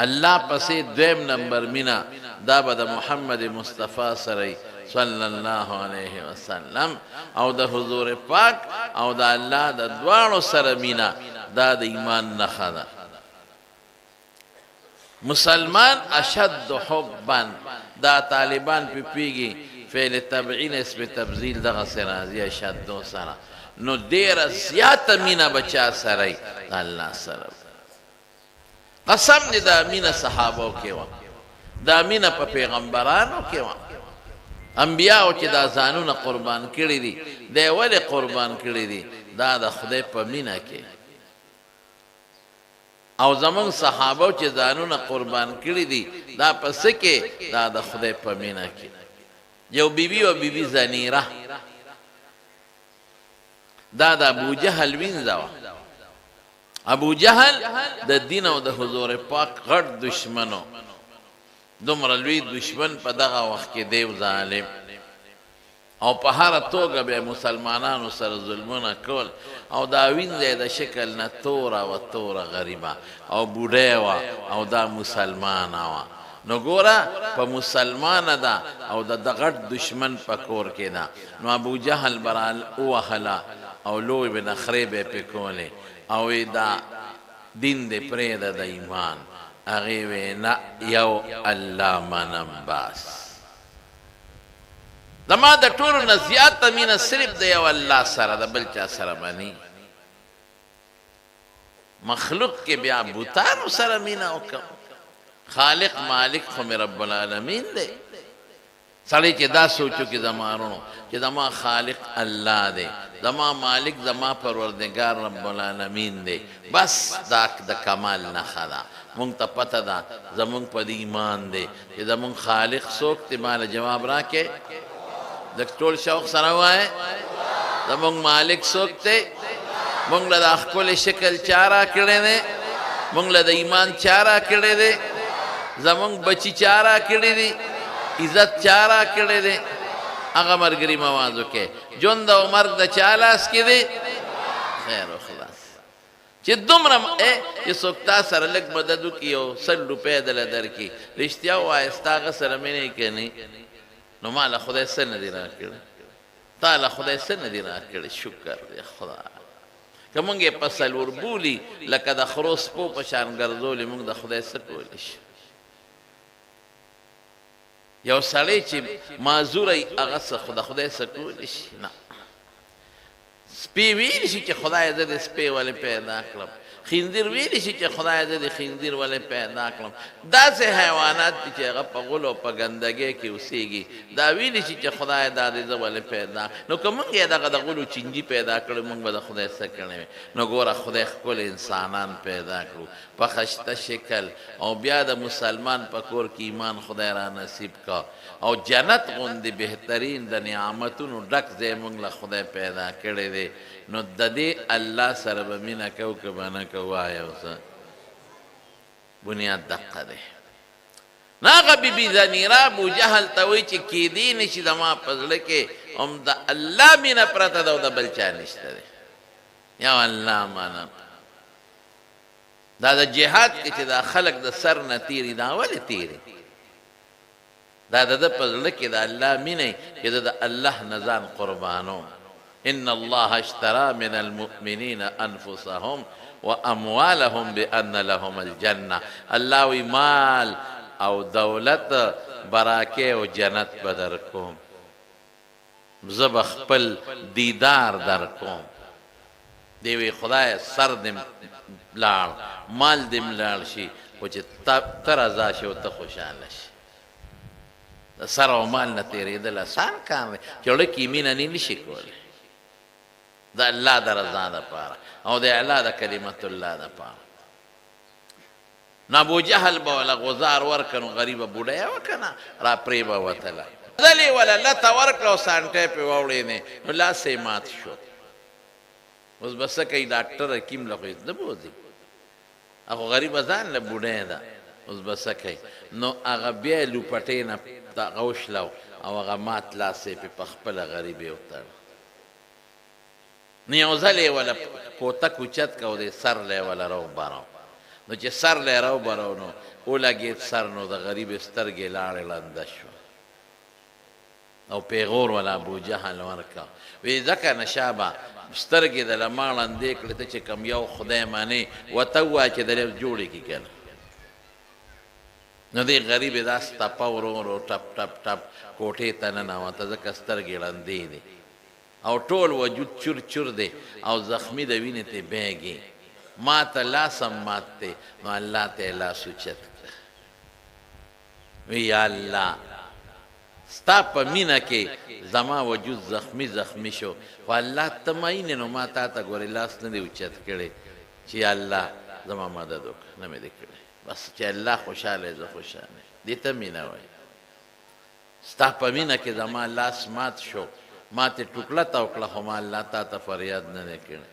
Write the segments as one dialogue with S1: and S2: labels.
S1: الله پسې دویم نمبر مینه دا به د محمد مصطفی سره وي صلی الله علیه وسلم او د حضور پاک او د الله د دواړو سره مینه دا د ایمان نښه ده. مسلمان اشد حبا دا طالبان پې پوهیږي فعل تبعی نه اسم تفضیل دغسې راځي اشد سره نو ډیره زیاته مینه به چا سره وي د الله سره. قسم دې دا مینه صحابو کې وه، دا مینه په پیغمبرانو کې وه. انبیاو چې دا ځانونه قربان کړي دي، دا یې ولې قربان کړي دي؟ دا د خدای په مینه کې. او زمونږ صحابو چې ځانونه قربان کړي دي، دا په څه کې؟ دا د خدای په مینه کې. یو بیبي وه، بیبي زنیره، دا د ابوجهل وینځه وه. ابوجهل د دین او د حضور پاک غټ دښمن و، دومره لوی دښمن په دغه وخت کې دیو ظالم او په هره توګه به مسلمانانو سره ظلمونه کول او دا وینځه یې د شکل نه توره وه، توره غریبه او بوډۍ وه او دا مسلمانه وه، نو ګوره په مسلمانه ده او د غټ دښمن په کور کې ده، نو ابوجهل به را ووهله او لوی به نخرې به یې پرې کولې او وی دا دین دې پرېږده د ایمان، هغې وی نه یو الله منم بس. زما د ټولو نه زیاته مینه صرف د یو الله سره ده بل چا سره به نه. مخلوق کې بیا بوتانو سره مینه وکړم، خالق مالک خو مې رب العالمین دی. سړی چې دا سوچ وکړي زما وروڼو چې زما خالق الله دی، زما مالک زما پروردګار رب العالمین دی، بس دا د کمال نښه ده. مونږ ته پته ده، زمونږ په دې ایمان دی چې زمونږ خالق څوک دی؟ ماله جواب راکړئ، لږ ټول شوق سره ووایئ، زمونږ مالک څوک دی؟ مونږ له دا ښکلی شکل چا راکړی دی؟ مونږ له د ایمان چا راکړی دی؟ زمونږ بچي چا راکړي دي؟ عزت چا راکړی دی؟ هغه مرګري مواز وکړي، ژوند او مرګ د چا لاس کې دی؟ خیر او خلاص چې دومره چې څوک تا سره لږ مدد وکړي او 100 روپۍ دله درکړي، رښتیا ووایه ستا هغه سره مینه یې که نه؟ نو ما له خدای څه نه دي راکړي، تا له خدای څه نه دي راکړي، شکر دی خدای. که مونږ یې په څلور بولي لکه د خرو سپو په شان ګرځولي، مونږ د خدای څه کولی شو؟ یو سړی چې معذوره وي هغه څه د خدای څه کولی شي؟ نه. سپی ویلی شي چې خدای زه دې سپی ولې پیدا کړم، خنزیر ویلی شي چې خدای زه دې خنزیر ولې پیدا کړم. داسې حیوانات دي چې هغه په غلو او په ګندګۍ کې اوسېږي، دا ویلی شي چې خدای دا دې زه ولې پیدا. نو که مونږ یې دغه د غلو چینجي پیدا کړو، مونږ به د خدای څه کړی وي؟ نو ګوره خدای ښکلي انسانان پیدا کړو په ښایسته شکل، او بیا د مسلمان په کور کې ایمان خدای را نصیب کړ، او جنت غوندې بهترین د نعمتونو ډک ځای مونږ له خدای پیدا کړی دی، نو ددې الله سره به مینه کوو که به نه کوو؟ وایه اوس بنیاد دقه دی. نو هغه بي بي زنیره ابو جهل ته وایي چې کیدی نه شي زما په زړه کې هم د الله مینه پرته ده او د بل چا نشته دی، یو الله منم. دا د جهاد کې چې دا خلک د سر نه تیري، دا ولې تیري؟ دا د ده په زړه کې د الله مینه وي چې زه د الله نه ځان قربانوم. ان الله اشتری من المؤمنین انفسهم واموالهم بان لهم الجنة، الله وایي مال او دولت به راکوې او جنت به درکوم، زه به خپل دیدار درکوم. دی وی خدایه سر دې لاړ، مال دې هم لاړ شي، خو چې ته رضا شې او ته خوشحاله شې. د سر او مال نه تېرېدل اسان کار دی، چې زړه کې مینه نه نشي کولی د الله د رضا دپاره او د اعلا د کلمت الله دپاره. نو ابو جهل به وله غزار ورکړ، نو غریبه بوډۍ وه که نه، را پرې به وتله، ځل یې وله لته ورکړه او سانټی پرې واوړېدی، نو لاس یې مات شو. اوس به څه کوي ډاکټر حکیم له خو یې نه بوځي، هغه خو غریبه ځان له بوډۍ ده، اوس به څه کوي؟ نو هغه بیا یې لوپټې نه هغه وشلو او هغه مات لاس یې پرې په خپله غریبې وتړه. نو یو ځل یې وله کوتک اوچت کړ او د سر له یې وله راوبراو. نو چې سر له یې راوبرو نو ولګېد سر، نو د غریب سترګې لاړې ړنده شوه او پیغور ولا ابو جهل ورکړ. وی ځکه نه شابه سترګې د له ما ړندې کړې، ته چې کوم یو خدای منې ورته ووایه چې درې جوړې کړي که نه. نو دې غریب یې داسې تپه ورو ورو ټپ ټپ ټپ کوټې ته ننوته، ځکه سترګې ړندې دي او ټول وجود چور چور دی او زخمي د وینې ترې بهږي، ماته لاس هم مات دی. نو الله ته یې لاس اوچت کړ، وی یا الله ستا په مینه کې زما وجود زخمي زخمي شو، خو الله ته مین یې، نو ما تا ته ګورې لاس نه دی اوچت کړی چې یا الله زما مدد وکړه، نه مې دی کړی. بس چې الله خوشحاله یې زه خوشحاله یم، دې ته مینه وایي. ستا په مینه کې زما لاس مات شو، ما ترې ټوکړه تاو کړه، خو ما الله تا ته فریاد نه دی کړی.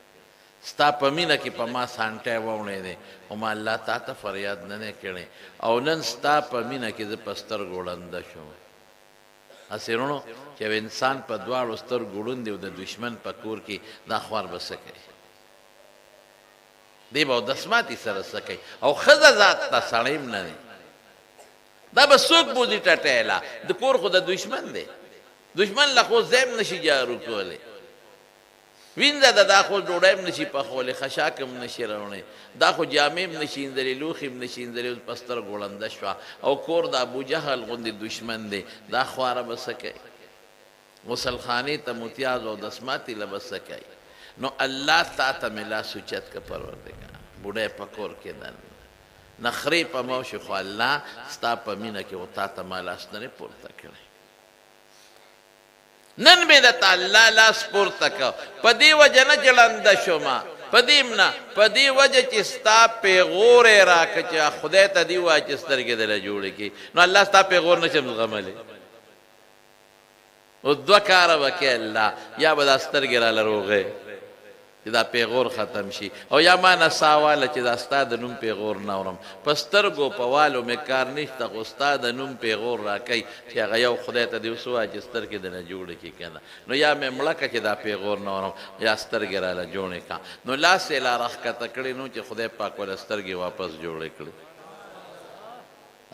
S1: ستا په مینه کې په ما سانټی ووڼېدی، خو ما الله تا ته فریاد نه دی کړی. او نن ستا په مینه کې زه په سترګو ړنده شوم. هسې وروڼو چې یو انسان په دواړو سترګو ړوند دی او د دښمن په کور کې، دا خوار به څه کوي؟ دی به اودس ماتي سره څه کوي؟ او ښځه ذات ته سړی هم نه دی، دا به څوک بوځي ټټی له؟ د کور خو د دښمن دی، دښمن له خو ځای هم نشي جارو کولی، وینځه ده دا خو ډوډۍ هم نشي پخولی، خشاک هم نشي راوړی، دا خو جامې هم نشي اینځلی، لوښي هم نشي اینځلی، اوس په سترګو ړنده شوه او کور د ابوجهل غوندې دښمن دی، دا خواره به څه کوي؟ غسلخانې ته متیاز او دسماتي له به څه کوي؟ نو الله تا ته مې لاس اوچت کړ پروردګار، بوډۍ په کور کې دننه نخرې په ما وشي، خو الله ستا په مینه کې خو تا ته ما لاس نه دی پورته کړی. نن مې درته الله لاس پورته کړ، په دې وجه نه چې ړنده شوم، په دې هم نه، په دې وجه چې ستا پېغور یې راکړ چې خدای ته دې ووایه چې سترګې دې له جوړې کړي، نو الله ستا پېغور نه شم زغملی. اوس دوه کاره به کوې الله، یا به دا سترګې راله روغې چې دا پېغور ختم شي، او یا ما نه ساه واله چې دا ستا د نوم پېغور نه اورم. په سترګو په والو مې کار نشته، خو ستا د نوم پېغور راکوي چې هغه یو خدای ته دې اوس ووایه چې سترګې دې نه جوړې کړي که نه، نو یا مې مړه کړه چې دا پېغور نه اورم، یا سترګې راله جوړې کړه. نو لاس یې لا راښکته کړی نه و چې خدای پاک وله سترګې واپس جوړې کړې.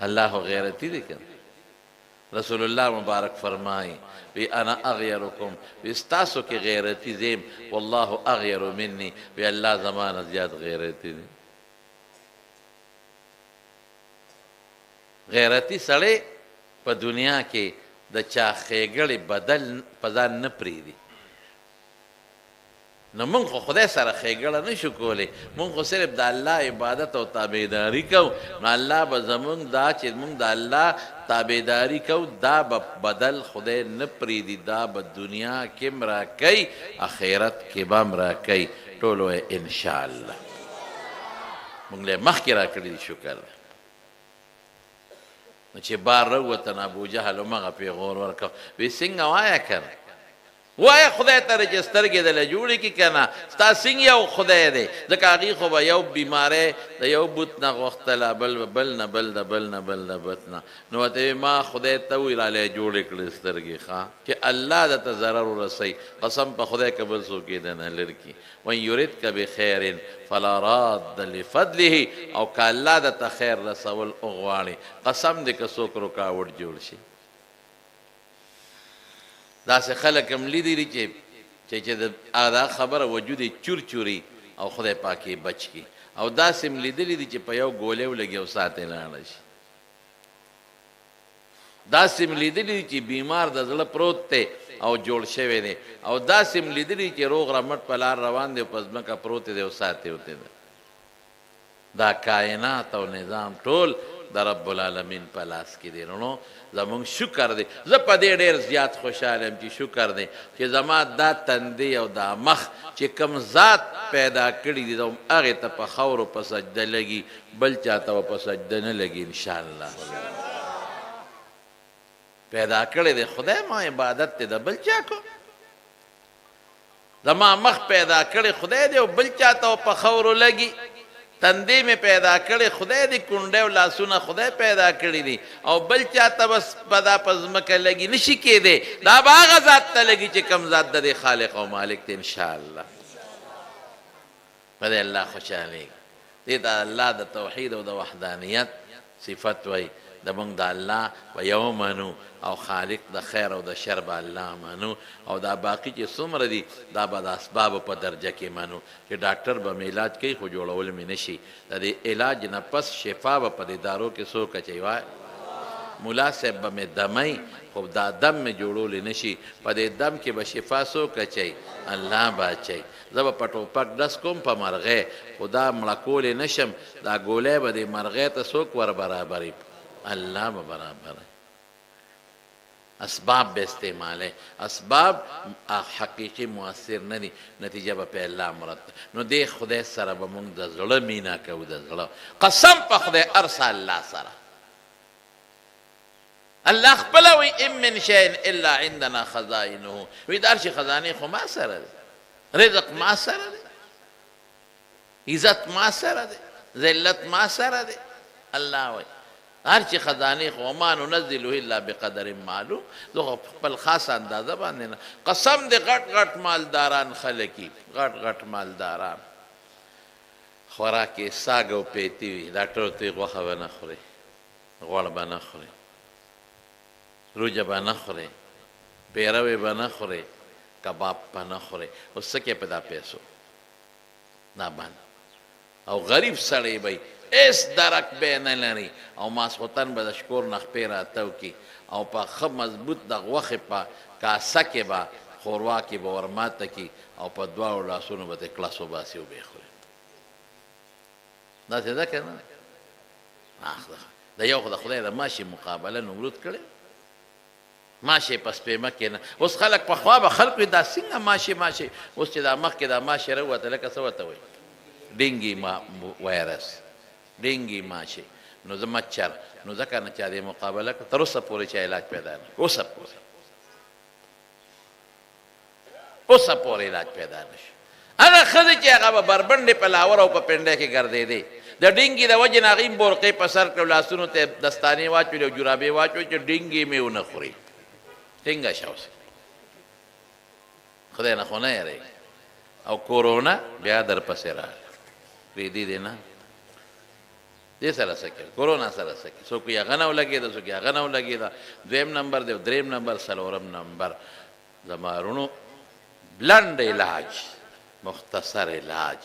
S1: الله خو غیرتي دی که نه؟ رسول الله مبارک فرمائی، وی انا اغیرکم، وی ستاسو کې غیرتی زه یم، والله اغیر منی، وی الله زما نه زیات غیرتی دی. غیرتی سړی په دنیا کې د چا ښېګړې بدل په ځان نه پرېږدي. نو مونږ خو خدای سره ښېګړه نه شو کولی، مونږ خو صرف د الله عبادت او تابعداري کوو، نو الله به زمونږ دا چې مونږ د الله تابعداري کوو دا به بدل خدای نه پرېږدي، دا به دنیا کې هم راکوي، اخرت کې به هم راکوي. ټول ووایئ ان شاء الله. مونږ له یې مخکې راکړي دي، شکر دی. نو چې بار راووته نو ابوجهل همغه پېغور ورکړ، وی څنګه وایه که نه؟ وایه خدای ته چې سترګې دله جوړې کړي که نه ستا څنګه یو خدای دی، ځکه هغوی خو به یو بیماری د یو بت نه غوښتله، بل به بل نه، بل د بل نه، بل د بت نه، نو ورته وایي ما خدای ته وویل راله یې جوړې کړې سترګې، ښه چې الله درته ضرر ورسوي، قسم په خدای که بل څوک یې درنه لرې کړي، وان یردک بخیر فلا راد لفضله، او که الله درته خیر رسول وغواړي قسم دی که څوک رکاوټ جوړ شي. داسې خلک هم لیدلي چې چې چې د دا خبره وجود یې چور چوري او خدای پاک یې بچ کړي، او داسې هم لیدلي دي چې په یو ګولۍ ولګي او ساه ترې لاړه شي. داسې هم لیدلي دي چې بیمار د زړه پروت دی او جوړ شوی دی، او داسې هم لیدلي دي چې روغ رمټ په لار روان دی او په ځمکه پروت دی او ساه ترې وتې ده. دا کائنات او نظام ټول د رب العالمین په لاس کې دی. رونو زمونږ شکر دی، زه په دې ډېر زیات خوشحاله یم چې شکر دی چې زما دا تندی او دا مخ چې کوم ذات پیدا کړي دي، هم هغې ته په خاورو په سجده لګي، بل چا ته به په سجده نه لګي ان شاء الله. پیدا کړی دی خدای، ما عبادت دی د بل چا کوم؟ زما مخ پیدا کړی خدای دی او بل چاته په خاورو لګي، تندې مې پیدا کړی خدای دی، کونډې او لاسونه خدای پیدا کړي دي او بل چاته بس په دا په ځمکه لګي نشي کېدی، دا به هغه ذات ته لګي چې کوم ذات د دې خالق او مالک دی ان شاء الله. په دې الله خوشحالېږي. دې ته الله د توحید او د وحدانیت صفت وایي. د مونږ د الله به یو منو او خالق د خیر او د شر به الله منو، او دا باقي چې څومره دي دا به د اسبابو په درجه کې منو چې ډاکټر به مې علاج کوي خو جوړول مې نه شي. د دې علاج نه پس شفا به په دې دارو کې څوک اچوي؟ وایه ملا صاحب به مې دموي خو دا دم مې جوړولی نه شي، په دې دم کې به شفا څوک اچوي؟ الله به اچوي. زه به په ټوپک ډز کوم په مرغۍ خو دا مړه کولی نه شم، دا ګولۍ به دې مرغۍ ته څوک ور برابروي؟ الله به برابروي. اسباب به استعمالوي، اسباب حقیقي مؤثر نه دي، نتیجه به په الله مرتب. نو دې خدای سره به مونږ د زړه مینه کوو، د زړه قسم په خدای ارسه الله سره. الله خپله وایي ان من شیء الا عندنا خزائنه، وایي د هر شي خزانې خو ما سره دی، رزق ما سره دی، عزت ما سره دی، ذلت ما سره دی. الله وایي هر چې خزانې خو وما ننزله الا بقدر معلوم، زه خو خپل خاصه اندازه باندې نه. قسم دې غټ غټ مالداران خلک دي، غټ غټ مالداران خوراک یې ساګ او پیتي وي، ډاکټر ورته وایي غوښه به نه خورې، غوړ به نه خورې، روجه به نه خورې، پیروې به نه خورې، کباب به نه خورې، اوس څه کوې په دا پیسو؟ دا بند. او غریب سړی به هېڅ درک به نه لري، او ماسخوتن به د شکور نه خپې راتاو کړي او په ښه مضبوط د غوښې په کاسه کې به ښوروا کې به ورماته کړي او په دواړو لاسونو به ترې کړس وباسي او به یې خوري. داسې ده که نه؟ د یو خو د خدای د ماشي مقابله نمرود کړې، ماشې په سپېمه کې نه. اوس خلک پخوا به خلکو وي دا څنګه ماشې ماشې، اوس چې دا مخکې دا ماشې راووته لکه څه ورته وایي، ډینګي وایرس، ډینګي ماشې، نو زه مچر، نو ځکه نه چا دې مقابله کړه، تر اوسه پورې چا علاج پیدا نه کړ، اوسه پورې اوسه پورې علاج پیدا نه شو. هغه ښځې چې هغه به بربنډې په لاور او په پنډۍ کې ګرځېدې، د ډینګي د وجې نه هغې هم بورقې په سر کړې، لاسونو ته یې دستانې واچولې او جرابې واچولې چې ډینګي مې ونه خوري. ټینګه شه اوس، خدای نه خو نه یېرېږي. او کورونا بیا درپسې راغله، پرېږدي دې نه، دې سره څه کوي؟ کورونا سره څه کوي؟ څوک یې هغه نه ولګېده، څوک یې هغه نه ولګېده. دویم نمبر دی، دریم نمبر، څلورم نمبر. زما وروڼو لنډ علاج، مختصر علاج.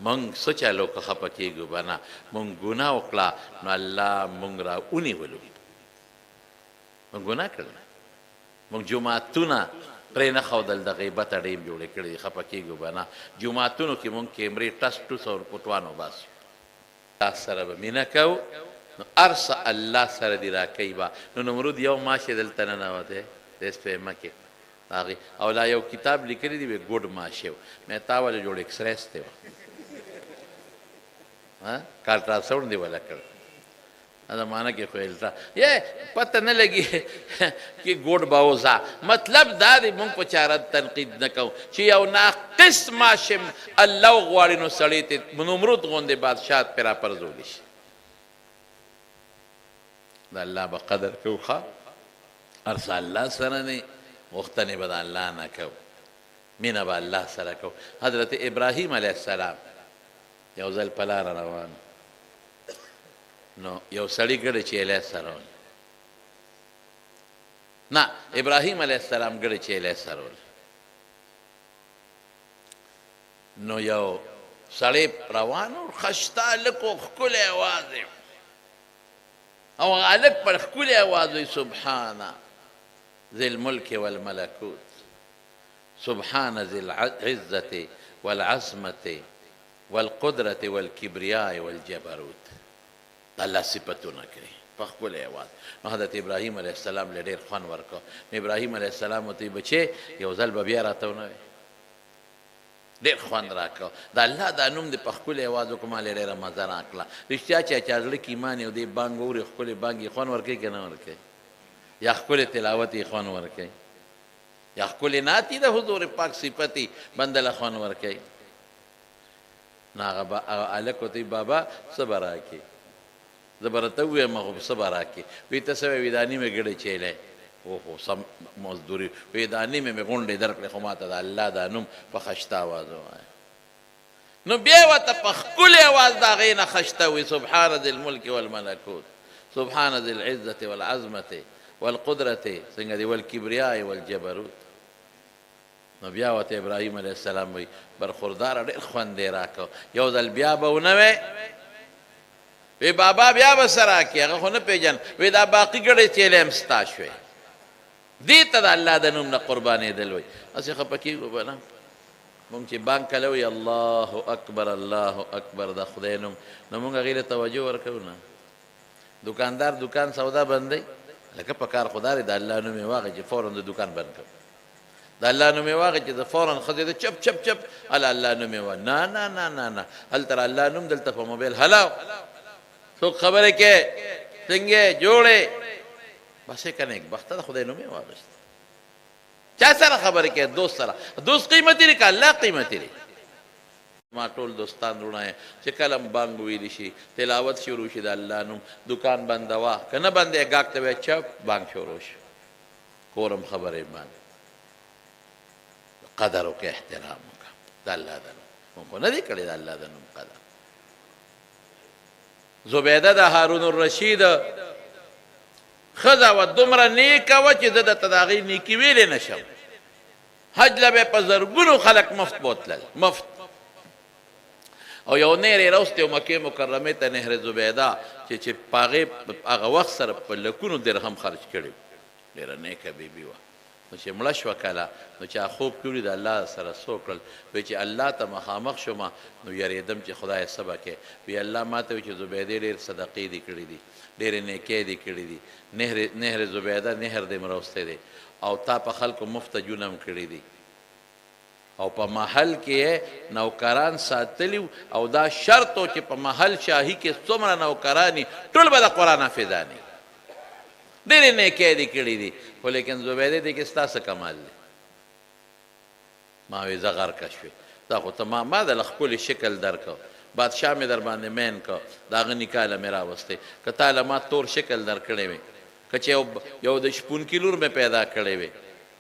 S1: مونږ څه چلو که خفه کېږو به نه، مونږ ګناه وکړه نو الله مونږ را ونیولو. مونږ ګناه کړې، مونږ جوماتونه پرې نه ښودل، د غیبت اډې هم جوړې کړې دي، خفه کېږو به نه. جوماتونو کې مونږ کیمرې ټس ټوس او رپوټوان وباسو. الله سره به مینه کوو نو هر څه الله سره دي راکوي به. نو نمرود یو ماشی دلته ننوتی دی سپېمه کې هغې او لا یو کتاب لیکلی دی وی ګوډ ماشی و، مې تا ولې جوړ اکسریس دی وه، کالټراساونډ دی وله کړ. زمانه کې خو الټرا یې پته نه لګي کې ګوډ به وځه. مطلب دا دی مونږ په چا رد تنقید نه کوو چې یو ناقص ماشم الله وغواړي نو سړی ته نمرود غوندې بادشاه پرې راپرځولی شي. د الله به قدر کوو، ښه هر څه الله سره دی، غوښتنې به د الله نه کوو، مینه به الله سره کوو. حضرت ابراهیم علیه السلام یو ځل په لاره روان نو یو سړي ګړی چیلی سره ول، نه ابراهیم علیه السلام ګړی چیلی سره ول، نو یو سړی روان و، خسته هلک و، ښکلی اواز یې او هغه هلک پر ښکلي اواز وایي سبحان ذي الملک والملکوت سبحان ذي العزة والعظمة والقدرة والکبریاء والجبروت. د الله صفتونه کوي په ښکلي اواز. نو حضرت ابراهیم علیه السلام له ډېر خوند ورکړ. نو ابراهیم علیه السلام ورته وایي بچې یو ځل به بیا راته ونه وایې، ډېر خوند راکړ. د الله دا نوم دې په ښکلي اواز وکړ، ما له ډېره مزه راکړه. رښتیا چې چا زړه کې ایمان یو دی بانګ واوري، ښکلې بانګ یې خوند ورکوي که نه ورکوي؟ یا ښکلې تلاوت یې خوند ورکوي، یا ښکلې نعت یې د حضور پاک صفت یې بنده له خوند ورکوي. نو هغه هلک ورته وایي بابا څه به راکړې؟ زه به درته ووایم خو څه به راکړې؟ وایي ته څه وایې؟ وایي دا نیمې ګړې چیلی خو سم مزدوري. وایي دا نیمې مې غونډې درکړې خو ماته د الله دا نوم په خشته اواز ووایه. نو بیا ورته په ښکلي اواز د هغې نه خشته وي، سبحان ذي الملک والملکوت، سبحان ذي العزة والعظمة والقدرة، څنګه دی، والکبریاء والجبروت. نو بیا ورته ابراهیم علیه السلام وایي، برخورداره ډېر خوند یې راکړ، یو ځل بیا به ونه وې؟ وی بابا بیا به څه راکړې؟ هغه خو نه پېژن. وی دا باقي ګړی چیلې هم ستا شوې. دې ته د الله د نوم نه قربانېدل وایي. هسې خفه کېږو به نه. مونږ چې بانګ کله وایي الله اکبر الله اکبر د خدای نوم، نو مونږ هغې له توجه ورکوو نه. دکاندار دکان سودا بندوي، لکه په کار خو دا دی د الله نوم یې واخلي چې فورا د دکان بند کړم. د الله نوم یې واخلي چې زه فورا ښځې ته چپ چپ چپ هله الله نوم یې وه. نه نه نه نه نه، هلته الله نوم، دلته په موبایل هلاو څوک خبرې کوي، څنګه یې جوړ یې، بس یې که نېکبخته د خدای نوم یې واخیست. چا سره خبرې کوي؟ دوست سره. دوست قیمتي دی که الله قیمتي دی؟ ما ټول دوستان وروڼه یې چې کله هم بانګ وویل شي، تلاوت شروع شي د الله نوم، دوکان بندوه، که نه بندوې ګاک ته وایه چپ، بانګ شروع شو، کور هم خبرې بند. قدر وکړه، احترام وکړه د الله د نوم. مونږ خو نه دی کړی د الله د نوم قدر. زبیده د هارون الرشید ښځه وه، دومره نیکه وه چې زه درته د هغې نیکي ویلی نه شم. حج له به یې په زرګونو خلک مفت بوتلل، مفت. او یو نهر یې راوستی و مکې مکرمې ته، نهر زبیده، چې چې په هغې هغه وخت سره په لکونو درهم خرچ کړي وو. ډېره نیکه بیبي وه. نو چې مړه شوه کله، نو چا خوب کې ولید الله سره څه وکړل، وی چې الله ته مخامخ شوم نو یریدم چې خدایه څه به کوې، وی الله ماته وی چې زبیدې ډېر صدقې دې کړې دي، ډېرې نیکۍ دې کړې دي، نهر نهر زبیده نهر دې هم راوستی دی او تا په خلکو مفت حجونه هم کړي دي او په محل کې یې نوکران ساتلي وو او دا شرط و چې په محل شاهي کې څومره نوکران وي ټول به د قرآن حافظان وي. ډېرې نېکۍ دې کړې دي خو لیکن زبیدې دې کې ستا څه کمال دی؟ ما وې ځه غرقه شوې، دا خو ته ما ما د له ښکلي شکل درکړ، بادشاه مې درباندې مین کړ، د هغه نکاح له مې راوستې، که تا له ما تور شکل درکړی وی، که چې یو یو د شپونکي لور مې پیدا کړې وی،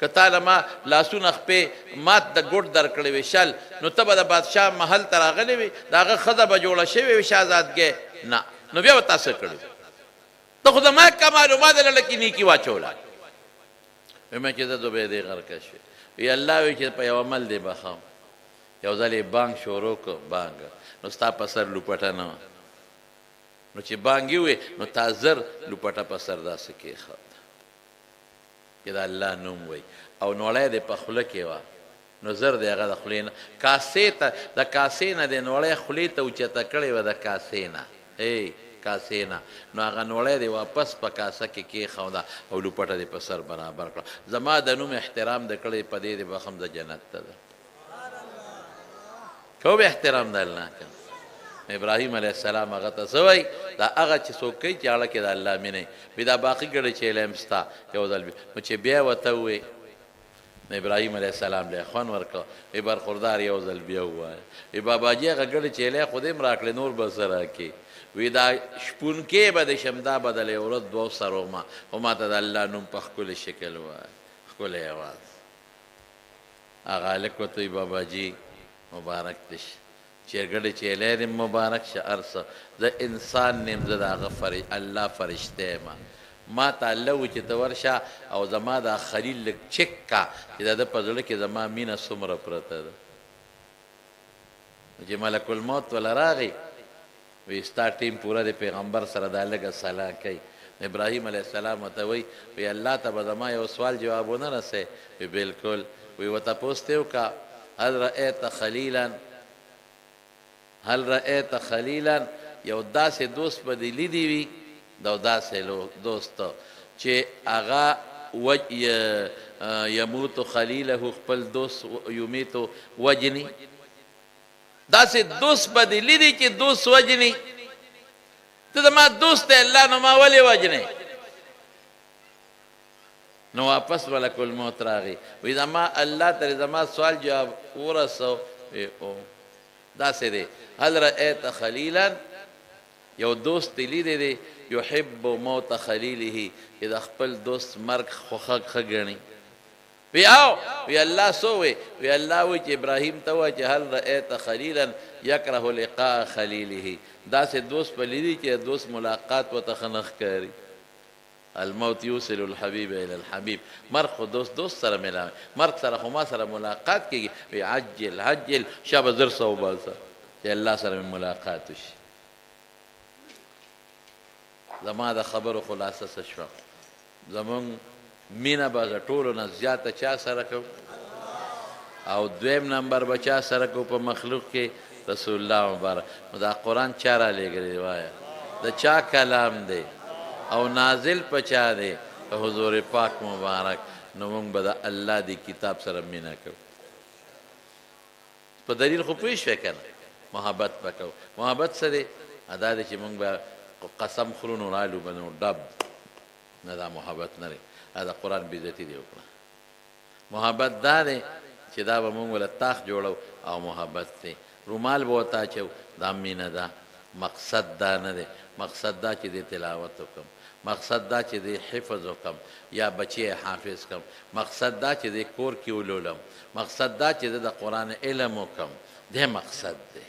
S1: که تا له ما لاسونه خپې مات د ګوډ درکړی وی شل، نو ته به د بادشاه محل ته راغلی وی، د هغه ښځه به جوړه شوې وی شهزادګۍ؟ نه، نو بیا به تا څه کړي وی؟ ته خو زما کمال و، ما د لړه کې نیکي واچوله. ویم چې زه زبیدې غرقه شوې. وی الله وی چې په یو عمل دې بخښم. یو ځل یې بانګ شروع کړ، بانګ، نو ستا په سر لوپټه نه وه، نو چې بانګ یې ووی نو تا زر لوپټه په سر داسې کېښوده چې د الله نوم وایي او نوړی دې په خوله کې وه، نو زر دې هغه د خولې نه کاسې ته، د کاسې نه دې نوړی خولې ته اوچته کړې وه، د کاسې نه، ای کاسې نه، نو هغه نوړی دې واپس په کاسه کې کېښوده او لوپټه دې په سر برابر کړه. زما د نوم احترام دې کړی، په دې دې بخښم، زه جنت ته ځم. کوم احترام د الله کوم. ابراهیم علیه السلام هغه ته څه وایي؟ دا هغه چې څوک کوي چې اړه کې د الله مینه وي، وي دا باقي ګړی چیلی هم ستا یو ځل بیا، نو چې بیا ورته ووایي، نو ابراهیم علیه السلام له خوند ورکړ، وي برخوردار یو ځل بیا ووایه. وي باباجي هغه ګړی چیلی خو دې هم راکړې نور به څه راکړې؟ وي دا شپونکی به دې شم، دا به د له یوه ورځ دوو سرومه، خو ماته د الله نوم په ښکلي شکل ووایه، ښکلی اواز. هغه هلک ورته وي باباجي مبارک دې شه، چیرګړی چیلی دې مبارک شه، هر څه، زه انسان نه یم، زه د هغه الله فرشته یم، ماته الله وویل چې ته ورشه او زما دا خلیل لږ چک کا چې د ده په زړه کې زما مینه څومره پرته ده. نو چې ملک الموت وله راغی، وی ستا ټیم پوره دی، پیغمبر سره دا لږه صلاح کوي. نو ابراهیم علیه السلام ورته وایي، وی الله ته به زما یو سوال جواب ونه رسوې؟ وی بلکل. وی وتپوس ترې وکړه، هل رأیت خلیلا، هل رأیت خلیلا، یو داسې دوست به دې لیدی وي، دا داسې دوست چې هغه یموت خلیله، خپل دوست یمیت وژني، داسې دوست به دې لیدی چې دوست وژني، ته زما دوست یې الله نو ما ولې وژنې؟ نو واپس ملک الموت راغی، وی زما الله ته زما سوال جواب ورسو؟ وی او داسې دی، هل رأیت خلیلا، یو دوست دې لیدی دی، یحب موت خلیله، چې د خپل دوست مرګ خوښه ښه ګڼي، وی او وی الله سو وی وی الله وی چې ابراهیم ته وای چې هل رأیت خلیلا یکره لقاء خلیله، داسې دوست په لیدي چې دوست ملاقات ورته ښه نه ښکاري. الموت یوصل الحبیب الی الحبیب، مرګ خو دوست دوست سره ملاوي، مرګ سره خو ما سره ملاقات کیږي. وی عجل عجل، شابه زر سه وباسه چې الله سره مې ملاقات وشي. زما د خبرو خلاصه څه شوه؟ زمونږ مینه به د ټولو نه زیاته چا سره کوو؟ او دویم نمبر به چا سره کوو په مخلوق کې؟ رسول الله مبارک. نو دا قرآن چا رالیږلی دی؟ وایه د چا کلام دی او نازل په چا دی؟ په حضور پاک مبارک. نو مونږ به د الله دی کتاب سره مینه کوو. په دلیل خو پوه شوې که نه؟ محبت به کوو. محبت څه دی؟ دا دی چې مونږ به قسم خورو نو رالو به نو ډب نه، دا محبت نه دی، دا د قرآن بې عزتي دی وکړه. محبت دا دی چې دا به مونږ له تاخ جوړو او محبت دی، رومال به ورته اچو، دا مینه ده. مقصد دا نه دی، مقصد دا چې د تلاوت وکړم، مقصد دا چې د حفظ وکړم یا بچی حافظ کړم، مقصد دا چې د کور کې ولولم، مقصد دا چې د قرآن علم وکړم، دی مقصد دی.